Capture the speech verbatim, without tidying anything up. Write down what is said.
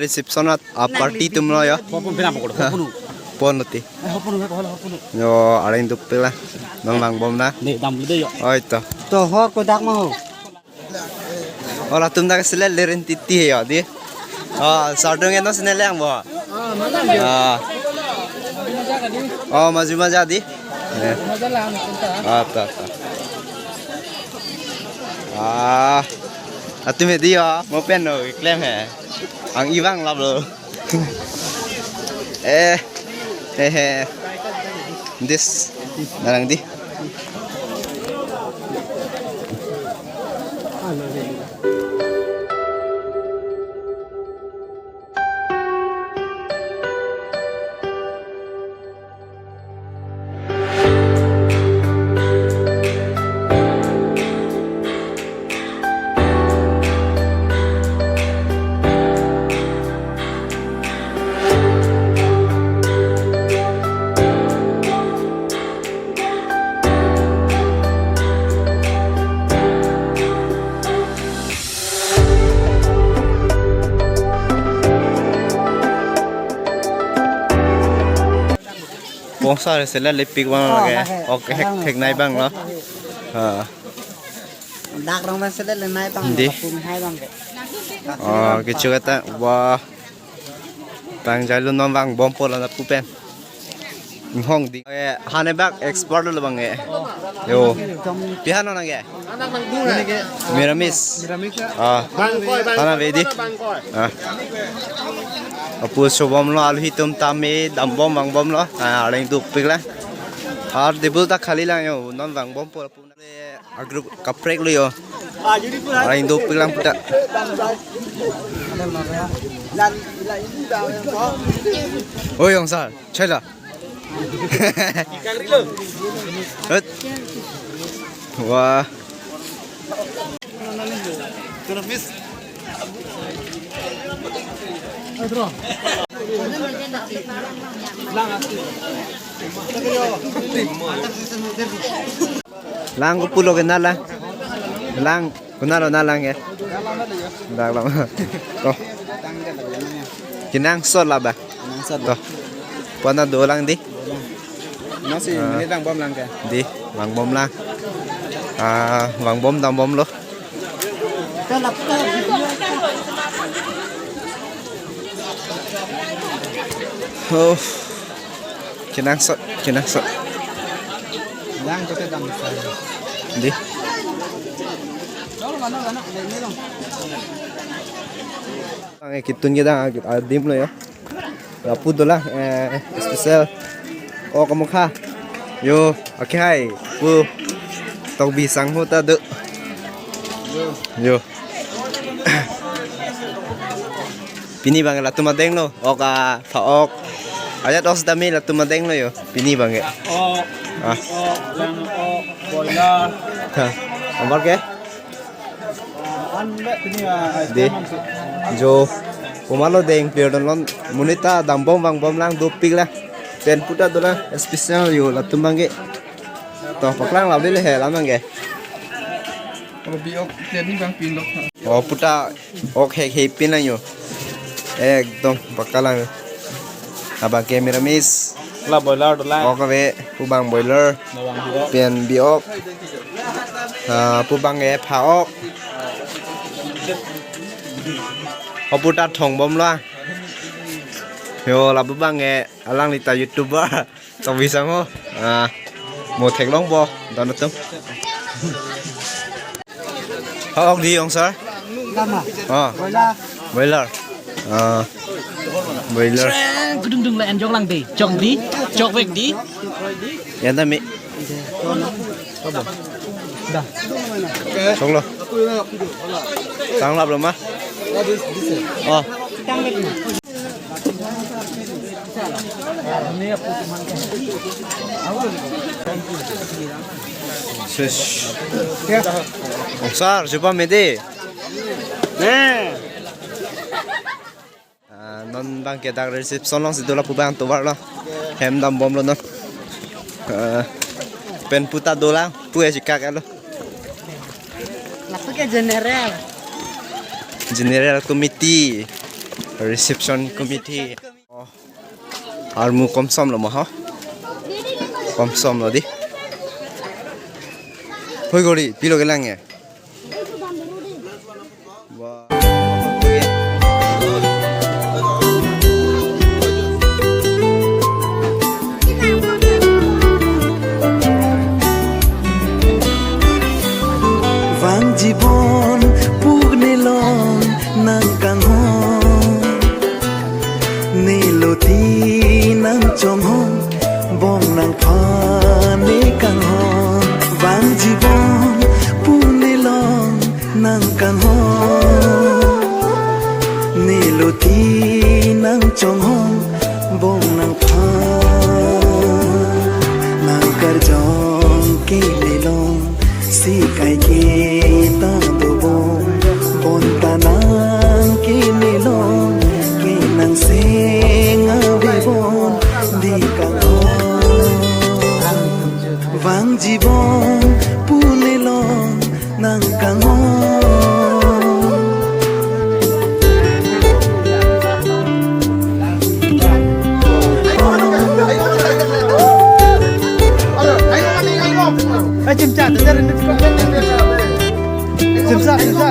Reception at a party atum lo yo. Hopon pina pokok, hopon. Pon lo ti. Eh, hopon, hopon, hopon. Yo, areng dopik la. Non vangbom na. Ne dam lo de yo. Oi to. To hor kodak ma ho. Ora atum dak sele leren titi yo di. Oh, sardung eno sene leng bo. Ah. Oh, maju maja di. Eh. Ah, ta, ta. Ah. Atum di yo, mo pen no, klem he. Ang ibang lap lo. Eh, eh, eh. This, narang di. Ponsar sele lepik bang. Oh, lake. Lake. Oke, hek, hek nai bang lo. Ah. Dak rong bang sele le nai bang. Di. Pung hai bang ke. Oh, kecho kata. Wah. Tang jai lo non vangbompo la pu pen. Hong di. Eh, hane bak expert lo bang e. Yo. Pihan lo nang e. Miramis. Ah. Bangkoi, bangkoi. Hana vedi. Bangkoi. Ah. Apu sobom lo alu hitum tame dambom vangbom lo. Ah, areng dopik la. Ar table ta khali lang yo. Non vangbompo. A group kaprek lo yo. Areng dopik lang puta. Oi, Ongsar, chai la. Hut. Wah. Lang ko pulo ke nala. Lang, kuna lo nalang ke. Dak lo. Oh. Kenangsot la ba. Kenangsot. To. Pona dolang di. Nasi Ah. Ini vangbom lang ke. Di, vangbom lang. Ah, vangbom dambom lo. Oh. Kenangsot, kenangsot. Lang kote dam sa. Di. Ang kitun ke dang adim lo ya. Lapu dolang, eh, special. Oh, kamu kha. Yo, oke hai. Pu. Tokbi sangho ta do. Yo. Pini bang latum adeng lo. Ok, ah, pha ok. Ajat os dami latum adeng lo yo. Pini bang e. Oh. Ah. Oh, lang, oh, boiler. Ha. Amar ke? An le pini, ah, Di. Ice cream. Jo. Puma lo deng pir don lon. Monit ta dambom vangbom lang dopik la. Pen puta dolang. Special yo latum bang e. To paklang la bele he lam bang e. Kalau bi ok, tiap ni bang pin lo. Oh, puta ok hek hek pin lang yo. Ekdom pakka lang. Abang ke miramis. La boiler dolang. Ok ave, pu bang boiler. Nabang bi ok. Pen bi ok. Ah, pu bang e pha ok. Oh, puta thongbom lo. Yo, lapu bang e, alangli ta YouTuber. Tokbi sangho. Ah, mo theklong bo, don atum. Pha ok di Ongsar? Lama. Ah. Boiler. Boiler. Ah. Boiler. Sreng, kudung dung la enjok lang di. Jok di, jok vek di. Ya, ta mi. Dah. Song lo. Tang lap lo ma. Oh. Ses. Ongsar, chupa mede. Ah, non bang ke dak reception long si dola pu bang tovar lo. Hem dambom lo non. Ah, pen puta dolang, pu e chikak lo. Lapu ke general. General committee. Reception committee. Armu komsom lo ma ho? Komsom lo di. Hoi gori, pilo kelang ya? Wah. Vangji bon pu nelong nang kanghon, ne loti nang chonghon, bong nang phan ne kanghon. Vangji bon pu nelong nang kanghon, ne loti nang chonghon, bong nang phan. Nang karjong ke nelong, si kai ke ta dobom, bonta nang ke nelong, ke nang seng ave bon di kanghon. Vangji bon pu nelong nang kanghon. Eh, chimcha, chimcha, chimcha, chimcha.